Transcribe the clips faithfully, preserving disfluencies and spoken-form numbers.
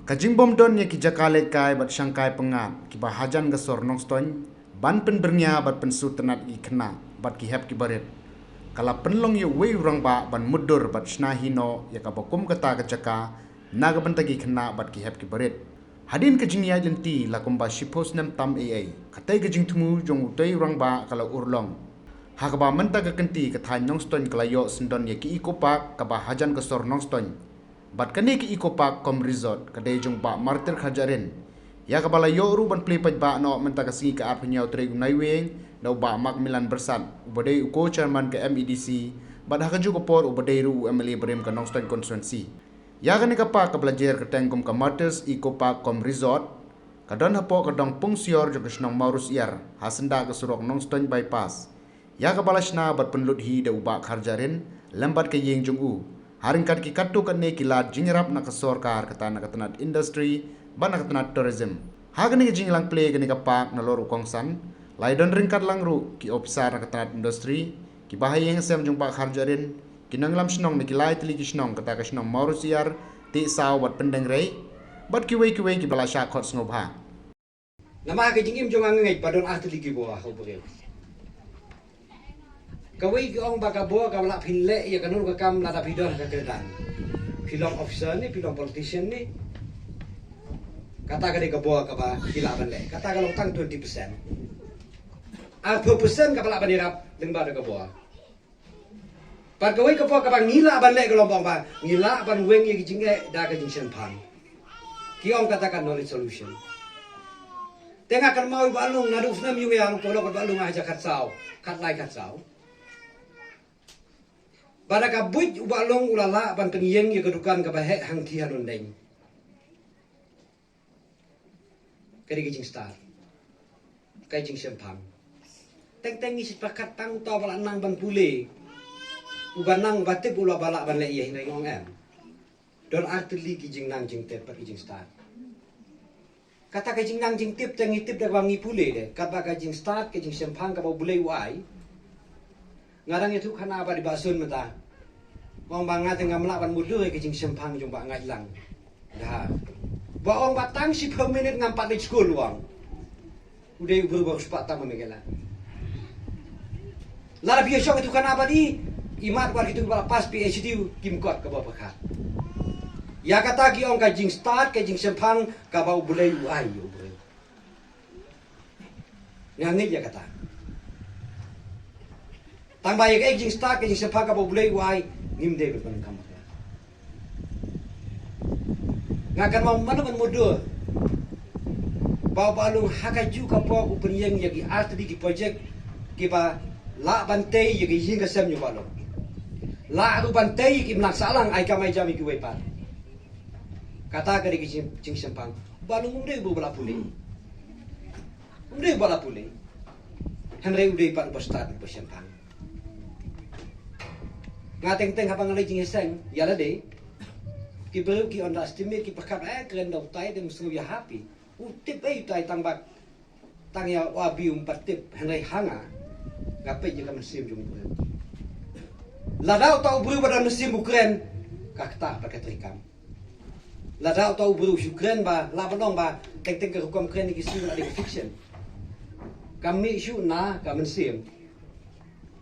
Ka jingbym don ïa ki jaka lehkai bad shangkai pyngngad kiba hajan ka sor Nongstoiñ ban pynbyrngia bad pynsngewtynnad ïa ki khynnah bad ki hep ki barit, ka la pynlong ïa uwei u rangbah ban mutdur bad shna hi noh ïa kaba kum kata ka jaka na ka bynta ki khynnah bad ki hep ki barit. Hadien ka jingïaid lynti la kumba shiphew snem tam ei ei, katei ka jingthmu jong utei u rangbah ka la urlong, ha kaba mynta ka kynti ka thaiñ Nongstoiñ ka la ïoh syndon ïa ki Eco Park kaba hajan ka sor Nongstoiñ. Bad kane ka Eco Park cum resort ka dei jong Bah Martyr Kharjahrin, ïa kaba la ïoh ruh ban plie paidbah noh mynta ka sngi ka arphew hynñiew tarik u Naiwieng da u Bah Macmillan Byrsat uba dei u co-chairman ka M E D C bad ha kajuh ka por uba dei ruh u M L A barim ka Nongstoiñ constituency. Ïa kane ka park kaba la jer kyrteng kum ka Martyrs Eco Park cum resort, ka don hapoh ka dong Pungsior jong ka shnong Mawrysiar, ha syndah ka surok Nongstoiñ Bypass. Ïa kaba la shna bad pynlut hi da u Bah Kharjahrin lem bad ka ïing jong u, ha ryngkat ki katto katne ki lad jingïarap na ka sorkar, kata na ka tnat industry bad na ka tnat tourism. Ha kane ka jingïalang plie kane ka park nalor u kongsan, la ïadon ryngkat lang ruh ki ophisar na ka tnat industry, ki bahaïing hasem jong Bah Kharjahrin, ki nongïalam shnong na ki lai tylli ki shnong, kata ka shnong Mawrysiar, Tiehsaw bad Pyndengrei, bad kiwei kiwei kiba la shah khot sngewbha. Namar ha ka jingim jong nga nga ngeit ba don ar tylli ki bor ha u briew. Kawei ki ong ba ka bor kaba lah phin leh ïa kano ka kam lada phi don ha ka kyrdan. Phi long officer ne, phi long politician ne. Kata ka dei ka bor kaba phi lah ban leh. Kata ka long tang twenty percent. Arphew percent kaba lah ban ïarap lyngba da ka bor. Bad kawei ka bor kaba ngi lah ban leh ka long ba ngi lah ban weng ïa ki jingeh da ka jingshemphang. Ki ong kata ka knowledge solution. Te nga kynmaw ïa u Bah Lung naduh u snem ïung ïa u paralok u Bah Lung ha ka khatsaw, khatlai khatsaw. Bad da ka buit u Bah Lung u la lah ban pynïeng ïa ka dukan kaba heh hangthie ha London. Ka dei ka jingstad, ka jingshemphang. Teng teng ngi shu pyrkhat tang uta uba la nang ban pule, uba nang ba tip u la ba lah ban leh ïa, hynrei nga ong em. Don ar tylli ki jingnang jingtip bad ki jingstad. Kata ka jingnang jingtip te ngi tip da kaba ngi pule de, katba ka jingstad, ka jingshemphang kaba U Blei u ai. Nga dang ïathuh khana bad i Bah Sun mynta. Ong ba nga te ngam lah ban mutdur ïa ka jingshemphang jong Bah Ngaitlang. Da. Ba ong ba tang shiphew minit ngam pat leit skul, u ong. U dei u briew ba riewspah tam ha Meghalaya. Lada phi ïashong ïathuh khana bad i, imat wat kito kiba la pass PhD kim kot kaba pyrkhat. Ïa kata ki ong ka jingstad, ka jingshemphang kaba U Blei u ai ïa u briew. Nga ngeit ïa kata. Tang ba ïa ka jingstad, ka jingshemphang kaba U Blei u ai, ngim dei ban pyndonkam bakla. Nga kynmaw mano ban mutdur ba u Bah Lung ha kajuh ka por u pynïeng ïa ki ar tylli ki project kiba lah ban tei ïa ka ïing ka sem jong u Bah Lung. Lah ruh ban tei ïa ki imlang sahlang, ai kam ai jam ïa kiwei pat. Kata ka dei ka jing, jingshemphang. U Bah Lung um dei uba la pule. Um dei uba la pule. Hynrei u dei pat uba stad, uba shemphang. Nga teng teng haba nga leit jingïaseng ïa lade, ki briew ki underestimate, ki pyrkhat, eh, kren da utai, te ym sngew ïahap hi. U tip ei utai tang ba tang ïa u Abi um pat tip, hynrei ha nga, nga peit ïa ka mynsiem jong u briew. Lada uta u briew ba don mynsiem u kren, ka ktah bad ka treikam. Lada uta u briew shu kren ba, lah ban ong ba teng teng ka rukom kren ïa ki sngi la dei ka fiction. Ka mih shuh na ka mynsiem.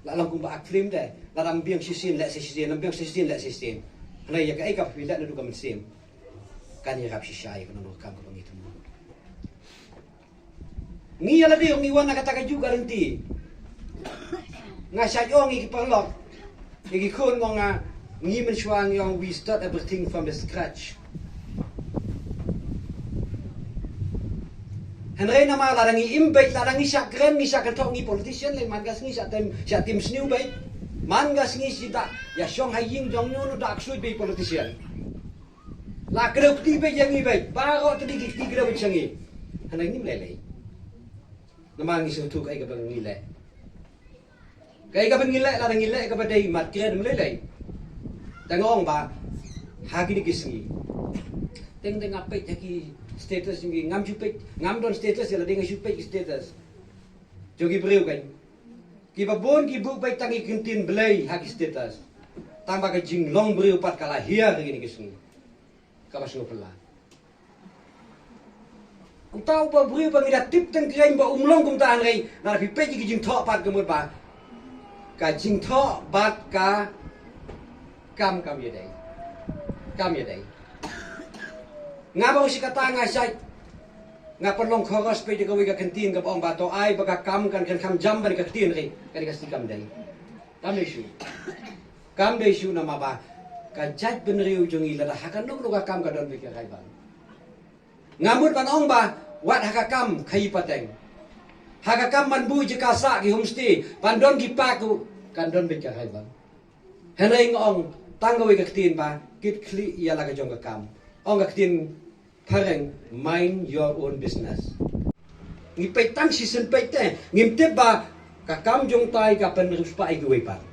La long kumba act film de, lada ym biang shisien leh shisien, ym biang shisien leh shisien. Hynrei ïa kaei kaba phi leh naduh ka mynsiem, kan ïarap shisha ïa kano kano ka kam kaba ngi thmu. Ngi ïa lade ngi wan na kata kajuh ka lynti. Nga shait ong ïa ki paralok, ïa ki khun, ong nga, ngi mynshuwa ngi ong we start everything from the scratch. Hynrei namar lada ngi im beit, lada ngi shah kren, ngi shah kynthoh, ngi politician lei, man ka sngi shah tim, shah tim sniew beit. Man ka sngi shi da ïa shong ha ïing jong ñu, ñu da ksuid beit politician. La kdew kti beit ïa ngi beit, baroh tylli ki kti kdew beit sha ngi. Hynrei ngim lei lei. Namar ngi sngewthuh kaei kaba ngi leh. Kaei kaba ngi leh, lada ngi leh kaba dei, mat kren ym lei lei. Te nga ong ba ha kine ki sngi, teng teng nga peit ha ki status jong ngi, ngam shu peit, ngam don status ïa lade, nga shu peit ki status jong ki briew kan. Kiba bun ki buh beit tang ki ktien Blei ha ki status. Tang ba ka jinglong briew pat ka la hiar ha kine ki sngi. Kaba sngewphylla. Uta uba briew ba ngi da tip teng kren ba um long kumta, hynrei lada phi peit ïa ki jingthoh pat ka mut ba ka jingthoh bad ka kam kam ïadei. Kam ïadei. Nga ba u shi kata nga shait, nga pynlong khoros peit ïa kawei ka ktien kaba ong ba to ai ba ka kam kan kan kham jam ban ka ktien ri, kan ka sti kam dei. Kam dei shu. Kam dei shu namar ba ka jaitbynriew jong ngi lada ha kano kano ka kam ka don beit ka rai ban. Nga mut ban ong ba wat ha ka kam khaïi pateng, ha ka kam ban buh jaka sah ki homestay, ban don ki park, kan don beit ka rai ban. Hynrei nga ong tang kawei ka ktien ba kit khlieh ïa la ka jong ka kam. Ong ka ktien phareng, mind your own business. Ngi peit tang shisien peit te, ngim tip ba ka kam jong tai ka pynriewspah ïa kiwei pat.